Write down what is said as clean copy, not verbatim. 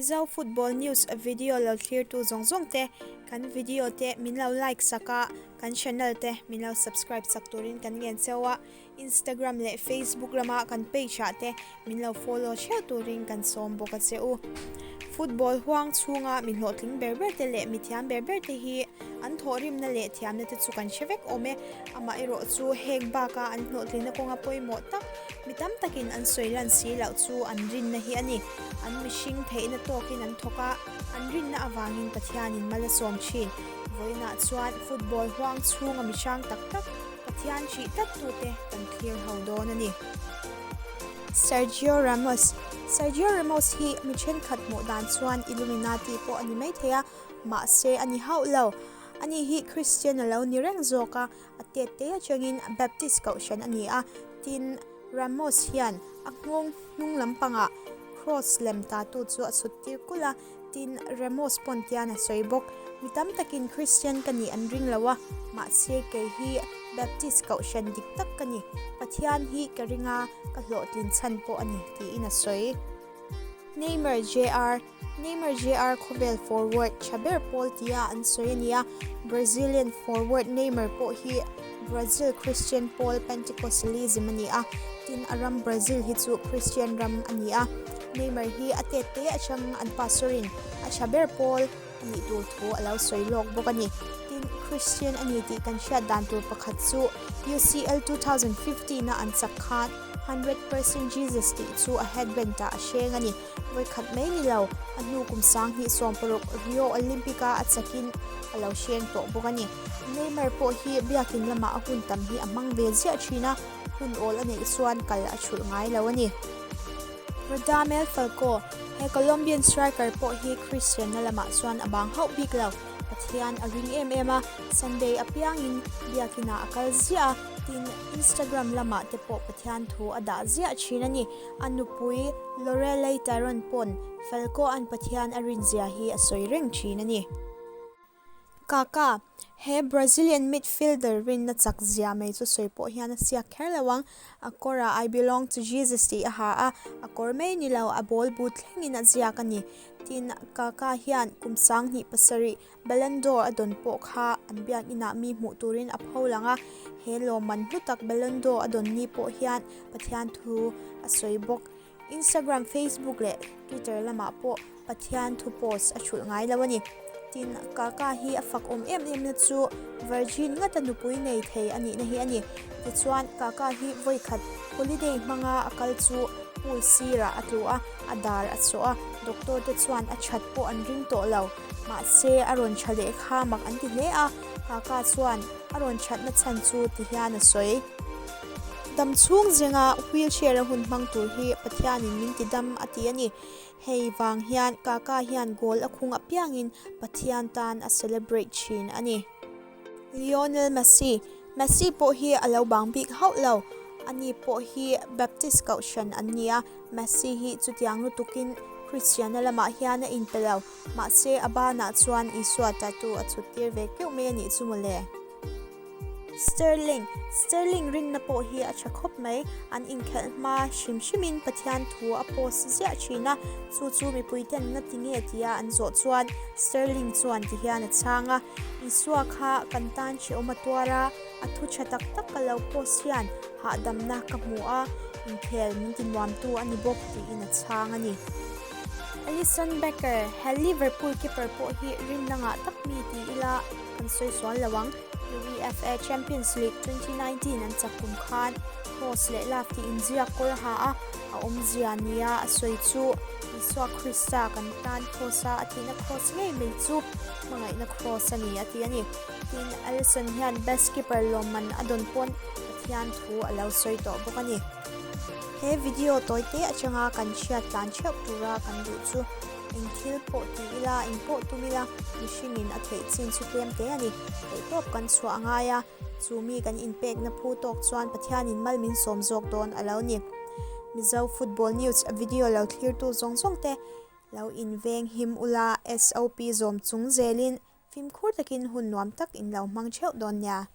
Mizo Football News video lo thlirtu zawng zawng te, kan video te min lo like sak a, kan channel te min lo subscribe sak turin kan ngen cheu a, Instagram leh Facebook lama kan page ah te min lo follow theuh turin kan sawm bawk a che u. Football huang chhunga mi hlawhtling ber ber te leh mi thiam ber ber te hi an thawhrimna leh thiamna te chu kan hre vek awm e. Amaherawh chu heng baka an hlawhtlinna kawnga pawimawh tak mi tam takin an sawi lan si loh chu an rinna hi a ni. An mihring theihna tawkin an thawk a, an rinna avangin Pathianin mal a sawm thin. Vawiinah chuan football huang chhunga mi hrang tak tak Pathian hrih tlattute kan thlir ho dawn a ni. Sergio Ramos Sergio Ramos hi mi thenkhat hmuh dan chuan Illuminati pawh a ni maithei a, mahse a ni hauh lo. Ani hi Christian a lo ni reng zawk a, a tet te atangin Baptist kohhran a ni a, tin Ramos hian a nghawng hnung lampangah Cross lem tatu chu a chhut tir kulh a, tin Ramos pawn tian a sawi bawk. Mi tam takin Christian ka nih an ring lo a, mahse kei hi Baptist kohhran dik tak ka ni, Pathian hi ka ring a, ka hlawhtlin chhan pawh a ni, tiin a sawi. Neymar JR. Neymar JR khawvel forward tha ber pawl tia an sawi a ni a, Brazilian forward Neymar pawh hi Brazil Christian pawl Pentecostalism a ni a, tin a ram Brazil hi chu Christian ram a ni a. Neymar hi a tet te atang an pastor in a tha ber pawl a nih tur thu a lo sawi lawk bawk a ni. Tin, Christian a ni tih kan hriat dan tur pakhat chu UCL 2015 a an chak khan 100% Jesus tih chu a headband ah a hreng a ni. Vawikhat mai ni lo, a hnu kum 2016 Rio Olympic a a chakin a lo hreng tawh bawk a ni. Neymar pawh hi biakin lamah a hun tam hi a hmang ve ziah thin a, hun awl a neih chuan kal a thulh ngai lo a ni. Radamel Falcao, He Colombian striker pawh hi Christian-na lamah chuan a bang hauh bik lo. Pathian a ring em em a, Sunday apiangin biakinah a kal ziah a, tin Instagram lamah te pawh Pathian thu a dah ziah thin a ni. A nupui Lorelei Tyron pawn Falco-a'n Pathian a rinzia hi a sawi reng thin a ni. Kaka, he Brazilian midfielder rinna chak zia mai chu sawi pawh hian a siak kher lo ang. A kawrah I belong to Jesus tih a ha a, a kawr mai ni lo, a ball but thlengin a ziak a ni. Tin, Kaka hian kum 27 Ballon d'Or a dawn pawh kha an biak inah mi hmuh turin a pho lang a, he lawmman hlu tak Ballon d'Or a dawn ni pawh hian Pathian thu a sawi bawk. Instagram, Facebook leh Twitter lamah pawh Pathian thu post a thulh ngai lo a ni. Tin, Kaka hi a fak awm em em na chu Virgin ngata nupui nei thei a nihna hi a ni. Tichuan, Kaka hi vawikhat holiday hmanga a kal chu pool sirah a tlu a, a dar a chawh a, doctor te chuan a that pawh an ring tawh lo. Mahse, a rawn tha leh kha mak an ti hle a, Kaka chuan a rawn thatna chhan chu ti hian a sawi. Dam chhung zinga wheelchair a hun hmang tur hi Pathianin min ti dam a ti a ni. Hei vang hian Kaka hian goal a khung apiangin Pathian tan a celebrate thin a ni. Lionel Messi, Messi pawh hi a lo bang bik hauh lo. Ani pawh hi Baptist kohhran an ni a, Messi hi chutiang lutukin Christiana lamah hian a inpe lo. Mahse a banah chuan Isua tattoo a chhut tir ve keuh mai a nih chu mawle. Sterling, Sterling rinna pawh hi a tha khawp mai. An inkhelh hma hrim hrimin Pathian thu a post ziah thin a, chu chu mipuiten nga ti nge tia an zawh chuan Sterling chuan ti hian a chhang a, Isua kha kan tan hrehawm a tuar a, a thu tha tak tak ka lo post hian hahdamna ka hmu a, inkhel min ti nuamtu a ni bawk tiin a chhang a ni. Alisson Becker, he Liverpool keeper pawh hi rinna ngah tak mi ti ila kan sawi sual lo ang. UEFA Champions League 2019 an chak kum khan Cross leh Love tih inziak kawr a ha a, a awmzia nia a sawi chu Isua Krista kan tan Cross a a tihna Cross ngei mai chu hmangaihna Cross a ni a ti a ni. Tin, Alisson hian Best Keeper lawmman a dawn pawn Pathian thu a lo sawi tawh bawk a ni. He video tawite atanga kan hriat tlan theuh tura kan duh chu eng thil pawh ti ila, eng pawh tum ila, mihringin a theih chin chu tlem te a ni. Theihtawp kan chhuah a ngai a, chu mi kan inpekna phu tawk chuan Pathianin mal min sawm zawk dawn a lo ni. Mizo Football News video lo thlirtu zawng zawng te lo inveng him ula, SOP zawm chung zelin fimkhur takin hun nuam tak in lo hmang theuh dawn nia.